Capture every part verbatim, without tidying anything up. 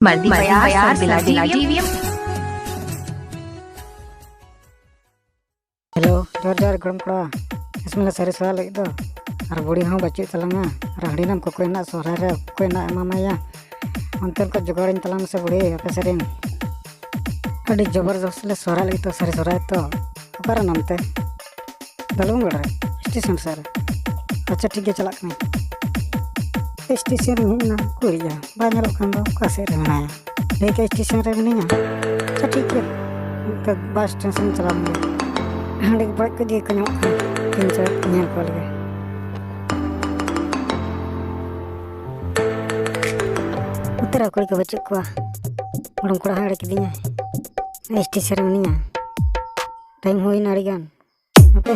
Mardi ᱵᱟᱭᱟᱨ ᱥᱟᱨᱵᱤᱞᱟ TV. Hello, ᱡᱚᱦᱟᱨ ᱡᱚᱦᱟᱨ ᱜᱚᱲᱚᱢ ᱠᱚᱲᱟ᱾ ᱤᱥᱢᱮᱞᱟ ᱥᱟᱹᱨᱤ ᱥᱚᱨᱦᱟᱭ ᱞᱟᱹᱜᱤᱫ ᱫᱚ᱾ ᱟᱨ ᱵᱩᱲᱦᱤ ᱦᱚᱸ ᱵᱟᱹᱪᱩᱜ ᱛᱟᱞᱟᱝᱟ᱾ ᱟᱨ ᱦᱟᱺᱰᱤ ᱱᱟᱢ ᱠᱚᱠᱚᱭ ᱱᱟᱜ ᱥᱚᱨᱦᱟᱭ ᱨᱮ ᱚᱠᱚᱭ ᱱᱟᱜ ᱮᱢᱟᱢᱟᱭᱟ? ᱚᱱᱛᱮ ᱠᱚ ᱡᱚᱜᱟᱲᱟᱹᱧ ᱛᱟᱞᱟᱝ ᱢᱮᱥᱮ ᱵᱩᱲᱦᱤ, ᱟᱯᱮ ᱥᱮᱫ ᱨᱮᱱ᱾ ᱟᱹᱰᱤ ᱡᱚᱵᱚᱨᱫᱚᱥᱛ ᱞᱮ ᱥᱚᱨᱦᱟᱭ ᱞᱟᱹᱜᱤᱫ ᱫᱚ, ᱥᱟᱹᱨᱤ ᱥᱚᱨᱦᱟᱭ ᱛᱚ᱾ ᱚᱠᱟᱨᱮ ᱱᱟᱢᱛᱮ? ᱫᱟᱞᱩᱝᱜᱟᱲ ᱨᱮ, ᱥᱴᱮᱥᱚᱱ ᱥᱮᱫ ᱨᱮ᱾ ᱟᱪᱪᱷᱟ, ᱴᱷᱤᱠ ᱜᱮᱭᱟ, ᱪᱟᱞᱟᱜ ᱠᱟᱹᱱᱟᱹᱧ᱾ ᱥᱴᱮᱥᱚᱱ ᱨᱮ ᱦᱮᱡ ᱮᱱᱟ, ᱩᱠᱩᱨᱤᱡ ᱭᱟ, ᱵᱟᱭ ᱧᱮᱞᱚᱜ ᱠᱟᱱ ᱫᱚ, ᱚᱠᱟ ᱥᱮᱫ ᱨᱮ ᱢᱮᱱᱟᱭᱟ? ᱞᱟᱹᱭ ᱠᱮᱫ ᱥᱴᱮᱥᱚᱱ ᱨᱮ ᱢᱤᱱᱟᱹᱧᱟ᱾ ᱟᱪᱪᱷᱟ, ᱴᱷᱤᱠ ᱜᱮᱭᱟ, ᱱᱤᱛᱚᱜ ᱵᱟᱥ ᱥᱴᱮᱥᱚᱱ ᱪᱟᱞᱟᱣ ᱞᱮᱱ ᱜᱮ᱾ ᱦᱟᱺᱰᱤ ᱵᱟᱹᱲᱤᱡ ᱠᱚ ᱤᱫᱤ ᱠᱚ ᱧᱟᱢᱚᱜ ᱠᱟᱱᱟ, ᱛᱤᱱ ᱪᱟᱨ ᱧᱮᱞ ᱠᱚ ᱞᱮᱜᱮ᱾ ᱱᱚᱛᱮ ᱨᱮ ᱚᱠᱚᱭ ᱠᱚ ᱵᱟᱹᱪᱩᱜ ᱠᱚᱣᱟ᱾ ᱜᱚᱲᱚᱢ ᱠᱚᱲᱟ ᱦᱚᱸ ᱮᱲᱮ ᱠᱤᱫᱤᱧᱟᱭ᱾ ᱥᱴᱮᱥᱚᱱ ᱨᱮ ᱢᱤᱱᱟᱹᱧᱟ᱾ ᱴᱟᱭᱤᱢ ᱦᱩᱭᱱᱟ ᱟᱹᱰᱤ ᱜᱟᱱ᱾ ᱦᱟᱯᱮ,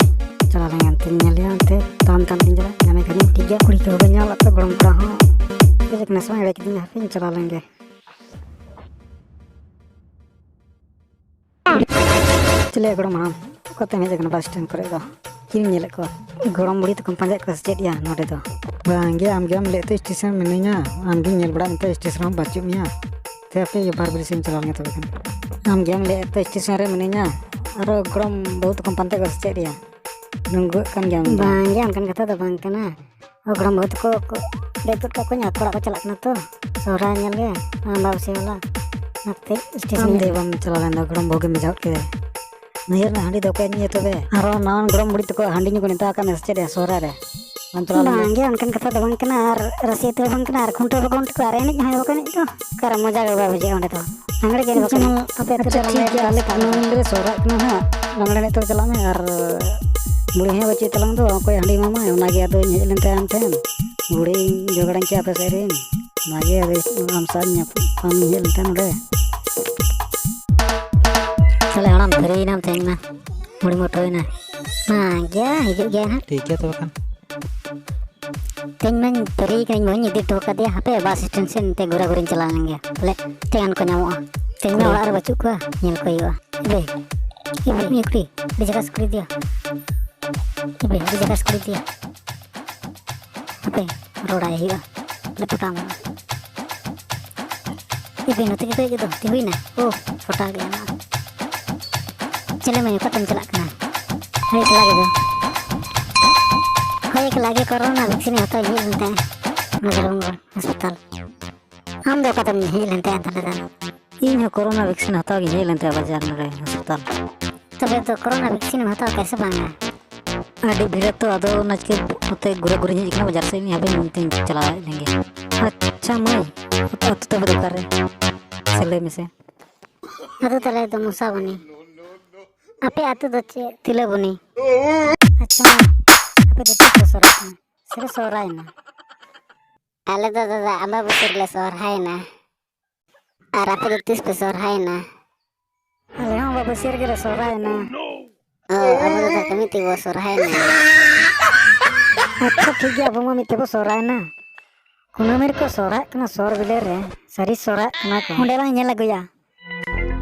ᱪᱟᱞᱟᱣ ᱞᱮᱱ ᱜᱮ ᱚᱱᱛᱮᱧ ᱧᱮᱞᱮᱭᱟ, ᱚᱱᱛᱮ ᱛᱟᱲᱟᱢ ᱛᱟᱲᱟᱢ ᱛᱤᱧ ᱪᱟᱞᱟᱜ, ᱧᱟᱢᱮ ᱠᱷᱟᱱᱤᱧ ᱴᱷᱤᱠ ᱜᱮᱭᱟ᱾ ᱠᱩᱲᱤ ᱠᱚ ᱵᱟᱹᱧ ᱧᱟᱢ ᱞᱮᱫ ᱠᱚᱣᱟ, ᱜᱚᱲᱚᱢ ᱠᱚᱲᱟ ᱦᱚᱸ ᱪᱮᱫ ᱞᱮᱠᱟᱱᱟ ᱥᱮ ᱵᱟᱝ, ᱮᱲᱮ ᱠᱤᱫᱤᱧᱟ, ᱦᱟᱯᱮᱧ ᱪᱟᱞᱟᱣ ᱞᱮᱱ ᱜᱮ᱾ ᱪᱮᱞᱮ ᱜᱚᱲᱚᱢ ᱦᱟᱲᱟᱢ, ᱚᱠᱟᱛᱮᱢ ᱦᱮᱡ ᱟᱠᱟᱱᱟ ᱵᱟᱥ ᱥᱴᱮᱱᱰ ᱠᱚᱨᱮ ᱫᱚ? ᱪᱮᱫ ᱮᱢ ᱧᱮᱞᱮᱫ ᱠᱚᱣᱟ? ᱜᱚᱲᱚᱢ ᱵᱩᱲᱦᱤ ᱛᱟᱠᱚᱢ ᱯᱟᱸᱡᱟᱭᱮᱫ ᱠᱚᱣᱟ ᱥᱮ ᱪᱮᱫ ᱭᱟ ᱱᱚᱰᱮ ᱫᱚ? ᱵᱟᱝᱜᱮ, ᱟᱢᱜᱮᱢ ᱞᱟᱹᱭᱮᱫ ᱛᱮ ᱥᱴᱮᱥᱚᱱ ᱢᱤᱱᱟᱹᱧᱟ, ᱟᱢᱜᱤᱧ ᱧᱮᱞ ᱵᱟᱲᱟ ᱢᱮᱛᱮ ᱥᱴᱮᱥᱚᱱ ᱨᱮᱦᱚᱸ ᱵᱟᱹᱪᱩᱜ ᱢᱮᱭᱟ᱾ ᱛᱮ ᱦᱟᱯᱮ ᱵᱟᱨ ᱵᱤᱨᱤ ᱥᱮᱫ ᱤᱧ ᱪᱟᱞᱟᱣ ᱞᱮᱱ ᱜᱮ ᱛᱚᱵᱮ ᱠᱷᱟᱱ᱾ ᱟᱢ ᱜᱮᱢ ᱞᱟᱹᱭᱮᱫ ᱛᱚ ᱥᱴᱮᱥᱚᱱ ᱨᱮ ᱢᱤᱱᱟᱹᱧᱟ, ᱟᱨᱚ ᱜᱚᱲᱚᱢ ᱵᱟᱹᱦᱩ ᱛᱟᱠᱚᱢ ᱯᱟᱱᱛᱮ ᱠᱚᱣᱟ ᱥᱮ ᱪᱮᱫ ᱭᱟ? ᱰᱟᱺᱜᱩᱣᱟᱹᱜ ᱠᱟᱱ ᱜᱮᱭᱟᱢ ᱫᱚ᱾ ᱵᱟᱝ ᱜᱮ, ᱚᱱᱠᱟᱱ ᱠᱟᱛᱷᱟ ᱫᱚ ᱵᱟᱝ ᱠᱟᱱᱟ᱾ ᱚ, ᱜᱚᱲᱚᱢ ᱵᱟᱹᱦᱩ ᱛᱟᱠᱚ ᱠᱚ ᱫᱮᱡ ᱜᱚᱫ ᱠᱟᱜ ᱠᱚᱣᱟᱧ, ᱟᱠᱚ ᱚᱲᱟᱜ ᱠᱚ ᱪᱟᱞᱟᱜ ᱠᱟᱱᱟ ᱛᱚ, ᱥᱚᱦᱨᱟᱭ ᱧᱮᱞ ᱜᱮ, ᱟᱢᱵᱟᱵᱟᱹᱥᱭᱟᱹ ᱵᱟᱞᱟ, ᱚᱱᱟᱛᱮ ᱥᱴᱮᱥᱚᱱ ᱟᱢ ᱨᱮ᱾ ᱫᱮ ᱵᱟᱢ ᱪᱟᱞᱟᱣ ᱞᱮᱱ ᱫᱚ, ᱜᱚᱲᱚᱢ ᱵᱟᱹᱦᱩ ᱜᱮᱢ ᱵᱷᱮᱡᱟ ᱜᱚᱫ ᱠᱮᱫᱮ᱾ ᱱᱟᱹᱭᱦᱟᱹᱨ ᱨᱮᱱᱟᱜ ᱦᱟᱺᱰᱤ ᱫᱚ ᱚᱠᱚᱭ ᱧᱩᱭᱟ ᱛᱚᱵᱮ? ᱟᱨᱚ ᱱᱟᱣᱟᱱ ᱜᱚᱲᱚᱢ ᱵᱩᱲᱦᱤ ᱛᱟᱠᱚ ᱦᱟᱺᱰᱤ ᱧᱩ ᱠᱚ ᱱᱮᱣᱛᱟ ᱟᱠᱟᱫ ᱢᱮᱭᱟ ᱥᱮ ᱪᱮᱫ ᱭᱟ ᱥᱚᱦᱨᱟᱭ ᱨᱮ? ᱵᱟᱝ ᱪᱟᱞᱟᱣ ᱞᱮᱱ ᱜᱮᱭᱟ? ᱵᱟᱝ ᱜᱮ, ᱚᱱᱠᱟᱱ ᱠᱟᱛᱷᱟ ᱫᱚ ᱵᱟᱝ ᱠᱟᱱᱟ᱾ ᱟᱨ ᱨᱟᱹᱥᱤ ᱟᱹᱛᱩ ᱦᱚᱸ ᱵᱟᱝ ᱠᱟᱱᱟ, ᱟᱨ ᱠᱷᱩᱱᱴᱟᱹᱣ ᱵᱟᱠᱚ ᱠᱷᱩᱱᱴᱟᱹᱣ ᱠᱚᱣᱟ, ᱟᱨ ᱮᱱᱮᱡ ᱦᱚᱸ ᱵᱟᱠᱚ ᱮᱱᱮᱡ ᱫᱚ᱾ ᱚᱠᱟᱨᱮ ᱢᱚᱡᱟ ᱜᱮ ᱵᱟᱭ ᱵᱩᱡᱷᱟᱹᱜᱼᱟ ᱚᱸᱰᱮ ᱫᱚ᱾ ᱞᱟᱜᱽᱲᱮ ᱜᱮ ᱮᱱᱮᱡ ᱟᱪᱪᱷᱟ, ᱵᱟᱠᱚ ᱢᱟ, ᱮᱱᱮᱡ᱾ ᱟᱯᱮ ᱟᱪᱪᱷᱟ, ᱴᱚᱞᱟ ᱴᱷᱤᱠ ᱨᱮ ᱜᱮᱭᱟ, ᱟᱞᱮ ᱠᱟᱹᱱᱩᱱ ᱨᱮ ᱥᱚᱦᱨᱟᱭ ᱠᱟᱱᱟ ᱦᱟᱸᱜ, ᱞᱟᱜᱽᱲᱮ ᱮᱱᱮᱡ ᱛᱚ ᱪᱟᱞᱟᱜ ᱢᱮ᱾ ᱟᱨ ᱵᱩᱲᱦᱤ ᱦᱚᱸ ᱵᱟᱹᱪᱩᱜ ᱛᱟᱞᱟᱝ ᱫᱚ, ᱚᱠᱚᱭ ᱦᱟᱺᱰᱤ ᱮᱢᱟᱢᱟ? ᱚᱱᱟᱜᱮ ᱟᱫᱚᱧ ᱦᱮᱡ ᱞᱮᱱ ᱛᱟᱦᱮᱸ ᱟᱢ ᱴᱷᱮᱱ, ᱵᱩᱲᱦᱤᱧ ᱡᱚᱜᱟᱲᱟᱹᱧ ᱠᱮᱭᱟ ᱟᱯᱮ ᱥᱮᱫ ᱨᱮᱱ, ᱚᱱᱟᱜᱮ ᱟᱫᱚ ᱟᱢ ᱥᱟᱶ ᱧᱟᱯᱟᱢ ᱤᱧ ᱦᱮᱡ ᱞᱮᱱ ᱛᱟᱦᱮᱸ ᱱᱚᱰᱮ᱾ ᱛᱟᱦᱞᱮ ᱦᱟᱲᱟᱢ, ᱯᱷᱤᱨᱤᱭᱮᱱᱟᱢ ᱛᱮᱦᱮᱧ ᱢᱟ, ᱢᱩᱲ ᱢᱚᱴᱚᱭᱮᱱᱟ᱾ ᱵᱟᱝ ᱜᱮᱭᱟ, ᱦᱤᱡᱩᱜ ᱜᱮᱭᱟ ᱦᱟᱸᱜ᱾ ᱴᱷᱤᱠ ᱜᱮᱭᱟ ᱛᱚᱵᱮ ᱠᱷᱟᱱ᱾ ᱛᱮᱦᱮᱧ ᱢᱟᱧ ᱯᱷᱤᱨᱤ ᱠᱟᱹᱱᱟᱹᱧ, ᱵᱟᱹᱧ ᱤᱫᱤ ᱦᱚᱴᱚ ᱠᱟᱫᱮᱭᱟ᱾ ᱦᱟᱯᱮ, ᱵᱟᱥ ᱥᱴᱮᱱᱰ ᱥᱮᱫ ᱱᱚᱛᱮ ᱜᱷᱩᱨᱟ ᱜᱷᱩᱨᱤᱧ ᱪᱟᱞᱟᱣ ᱞᱮᱱ ᱜᱮ᱾ ᱵᱚᱞᱮ, ᱛᱤᱱᱟᱹᱜ ᱜᱟᱱ ᱠᱚ ᱧᱟᱢᱚᱜᱼᱟ᱾ ᱛᱮᱦᱮᱧ ᱢᱟ ᱚᱲᱟᱜ ᱨᱮ ᱵᱟᱹᱪᱩᱜ ᱠᱚᱣᱟ, ᱧᱮᱞ ᱠᱚ ᱦᱩᱭᱩᱜᱼᱟ᱾ ᱮ ᱵᱮ, ᱮ ᱵᱮ, ᱩᱱᱤ ᱠᱩᱲᱤ, ᱟᱹᱰᱤ ᱡᱷᱟᱠᱟᱥ ᱠᱩᱲᱤ ᱫᱤᱭᱟ᱾ ᱮ ᱵᱮ, ᱟᱹᱰᱤ ᱡᱷᱟᱠᱟᱥ ᱠᱩᱲᱤ ᱫᱤᱭᱟ᱾ ᱦᱟᱯᱮ, ᱨᱚᱲᱟᱭ ᱦᱩᱭᱩᱜᱼᱟ᱾ ᱵᱚᱞᱮ, ᱯᱚᱴᱟᱣ ᱢᱮ᱾ ᱮ ᱵᱤᱱ ᱱᱚᱛᱮ ᱜᱮ ᱠᱚᱭᱚᱜ ᱜᱮᱫᱚ, ᱛᱤᱸᱜᱩᱭᱱᱟ᱾ ᱳ, ᱯᱷᱚᱴᱟ ᱜᱮ ᱟᱢᱟᱜ᱾ ᱪᱮᱞᱮ ᱢᱟᱹᱭ, ᱚᱠᱟᱛᱮᱢ ᱪᱟᱞᱟᱜ ᱠᱟᱱᱟ? ᱦᱳᱭ, ᱮᱠᱞᱟ ᱜᱮ ᱫᱚ᱾ ᱦᱳᱭ, ᱮᱠᱞᱟ ᱜᱮ᱾ ᱠᱚᱨᱳᱱᱟ ᱵᱷᱮᱠᱥᱤᱱ ᱦᱟᱛᱟᱣ ᱤᱧ ᱦᱮᱡ ᱞᱮᱱ ᱛᱟᱦᱮᱸᱫ ᱱᱚᱰᱮ ᱨᱚᱝᱜᱚᱲ ᱦᱟᱥᱯᱟᱛᱟᱞ᱾ ᱟᱢ ᱫᱚ ᱚᱠᱟᱛᱮᱢ ᱦᱮᱡ ᱞᱮᱱ ᱛᱟᱦᱮᱸᱫ ᱛᱟᱦᱞᱮ ᱫᱚ? ᱤᱧ ᱦᱚᱸ ᱠᱚᱨᱳᱱᱟ ᱵᱷᱮᱠᱥᱤᱱ ᱦᱟᱛᱟᱣ ᱜᱤᱧ ᱦᱮᱡ ᱞᱮᱱ ᱛᱟᱦᱮᱸᱫ ᱵᱟᱡᱟᱨ ᱱᱚᱰᱮ ᱦᱟᱥᱯᱟᱛᱟᱞ᱾ ᱛᱚᱵᱮ ᱫᱚ ᱠᱚᱨᱳᱱᱟ ᱵᱷᱮᱠᱥᱤᱱ ᱮᱢ ᱦᱟᱛᱟᱣ ᱠᱮᱫᱟ ᱥᱮ ᱵᱟᱝᱟ? ᱟᱹᱰᱤ ᱵᱷᱤᱲ ᱛᱚ, ᱟᱫᱚ ᱚᱱᱟ ᱪᱤᱠᱟᱹ ᱱᱚᱛᱮ ᱜᱷᱩᱨᱟᱹ ᱜᱷᱩᱨᱤ ᱦᱮᱡ ᱠᱟᱱᱟ ᱵᱟᱡᱟᱨ ᱥᱮᱫ, ᱤᱧ ᱦᱟᱯᱮ ᱢᱮᱱᱛᱮᱧ ᱪᱟᱞᱟᱣ ᱦᱮᱡ ᱞᱮᱱ ᱜᱮ᱾ ᱟᱪᱪᱷᱟ ᱢᱟᱹᱭ, ᱟᱹᱛᱩ ᱛᱟᱯᱮ ᱫᱚ ᱚᱠᱟᱨᱮ? ᱥᱮ ᱞᱟᱹᱭ ᱢᱮᱥᱮ᱾ ᱟᱹᱛᱩ ᱛᱟᱞᱮ ᱫᱚ ᱢᱚᱥᱟᱵᱚᱱᱤ᱾ ᱟᱯᱮ ᱟᱹᱛᱩ ᱫᱚ ᱪᱮᱫ? ᱛᱤᱞᱟᱹᱵᱚᱱᱤ᱾ ᱟᱪᱪᱷᱟ ᱢᱟᱹᱭ, ᱟᱯᱮ ᱫᱚ ᱛᱤᱥ ᱯᱮ ᱥᱚᱦᱨᱟᱭᱚᱜ ᱠᱟᱱᱟ? ᱥᱮ ᱯᱮ ᱥᱚᱦᱨᱟᱭᱮᱱᱟ? ᱟᱞᱮ ᱫᱚ ᱫᱟᱫᱟ ᱟᱢᱵᱟᱵᱟᱹᱥᱭᱟᱹ ᱨᱮᱞᱮ ᱥᱚᱦᱨᱟᱭᱮᱱᱟ᱾ ᱟᱨ ᱟᱯᱮ ᱫᱚ ᱛᱤᱥ ᱯᱮ ᱥᱚᱦᱨᱟᱭᱮᱱᱟ? ᱟᱞᱮ ᱦᱚᱸ ᱟᱢᱵᱟᱵᱟᱹᱥᱭᱟᱹ ᱨᱮᱜᱮ ᱞᱮ ᱥᱚᱦᱨᱟᱭᱮᱱᱟ᱾ ᱚ, ᱟᱵᱚ ᱫᱚ ᱫᱟᱫᱟ ᱢᱤᱫ ᱛᱮᱵᱚ ᱥᱚᱦᱨᱟᱭᱮᱱᱟ᱾ ᱟᱪᱪᱷᱟ ᱴᱷᱤᱠ ᱜᱮᱭᱟ, ᱟᱵᱚ ᱢᱟ ᱢᱤᱫ ᱛᱮᱵᱚ ᱥᱚᱦᱨᱟᱭᱮᱱᱟ᱾ ᱠᱩᱱᱟᱹᱢᱤ ᱨᱮᱠᱚ ᱥᱚᱦᱨᱟᱭᱚᱜ ᱠᱟᱱᱟ ᱥᱚᱦᱚᱨ ᱵᱤᱞᱟᱹ ᱨᱮ, ᱥᱟᱹᱨᱤ ᱥᱚᱦᱨᱟᱭᱚᱜ ᱠᱟᱱᱟ ᱠᱚ᱾ ᱚᱸᱰᱮ ᱞᱟᱝ ᱧᱮᱞ ᱟᱹᱜᱩᱭᱟ᱾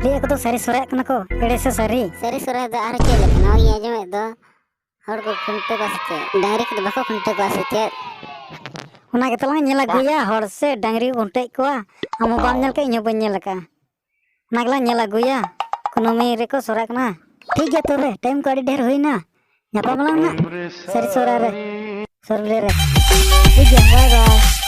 ᱞᱟᱹᱭ ᱟᱠᱚ ᱫᱚ ᱥᱟᱹᱨᱤ ᱥᱚᱦᱨᱟᱭᱚᱜ ᱠᱟᱱᱟ ᱠᱚ, ᱮᱲᱮ ᱥᱮ ᱥᱟᱹᱨᱤ? ᱥᱟᱹᱨᱤ ᱥᱚᱦᱨᱟᱭ ᱫᱚ ᱟᱨᱦᱚᱸ ᱪᱮᱫ ᱞᱮᱠᱟᱱᱟ? ᱱᱚᱜᱼᱚᱭ ᱤᱧ ᱟᱸᱡᱚᱢᱮᱫ ᱫᱚ, ᱦᱚᱲ ᱠᱚ ᱠᱷᱩᱱᱴᱟᱹᱣ ᱠᱚᱣᱟ ᱥᱮ ᱪᱮᱫ? ᱰᱟᱝᱨᱤ ᱠᱚᱫᱚ ᱵᱟᱠᱚ ᱠᱷᱩᱱᱴᱟᱹᱣ ᱠᱚᱣᱟ ᱥᱮ ᱪᱮᱫ? ᱚᱱᱟ ᱜᱮᱛᱚ ᱞᱟᱝ ᱧᱮᱞ ᱟᱹᱜᱩᱭᱟ, ᱦᱚᱲ ᱥᱮ ᱰᱟᱝᱨᱤ ᱠᱚ ᱠᱷᱩᱱᱴᱟᱹᱣᱮᱫ ᱠᱚᱣᱟ᱾ ᱟᱢ ᱦᱚᱸ ᱵᱟᱢ ᱧᱮᱞ ᱠᱟᱜᱼᱟ, ᱤᱧ ᱦᱚᱸ ᱵᱟᱹᱧ ᱧᱮᱞ ᱟᱠᱟᱫᱼᱟ᱾ ᱚᱱᱟ ᱜᱮᱞᱟᱝ ᱧᱮᱞ ᱟᱹᱜᱩᱭᱟ, ᱠᱩᱱᱟᱹᱢᱤ ᱨᱮᱠᱚ ᱥᱚᱦᱨᱟᱭᱚᱜ ᱠᱟᱱᱟ᱾ ᱴᱷᱤᱠ ᱜᱮᱭᱟ ᱛᱚᱵᱮ, ᱴᱟᱭᱤᱢ ᱠᱚ ᱟᱹᱰᱤ ᱰᱷᱮᱨ ᱦᱩᱭᱱᱟ, ᱧᱟᱯᱟᱢ ᱟᱞᱟᱝ ᱦᱟᱸᱜ ᱥᱟᱹᱨᱤ ᱥᱚᱦᱨᱟᱭ ᱨᱮ, ᱥᱚᱦᱨᱟᱭ ᱨᱮ᱾ ᱴᱷᱤᱠ ᱜᱮᱭᱟ, ᱵᱟᱭ ᱵᱟᱭ᱾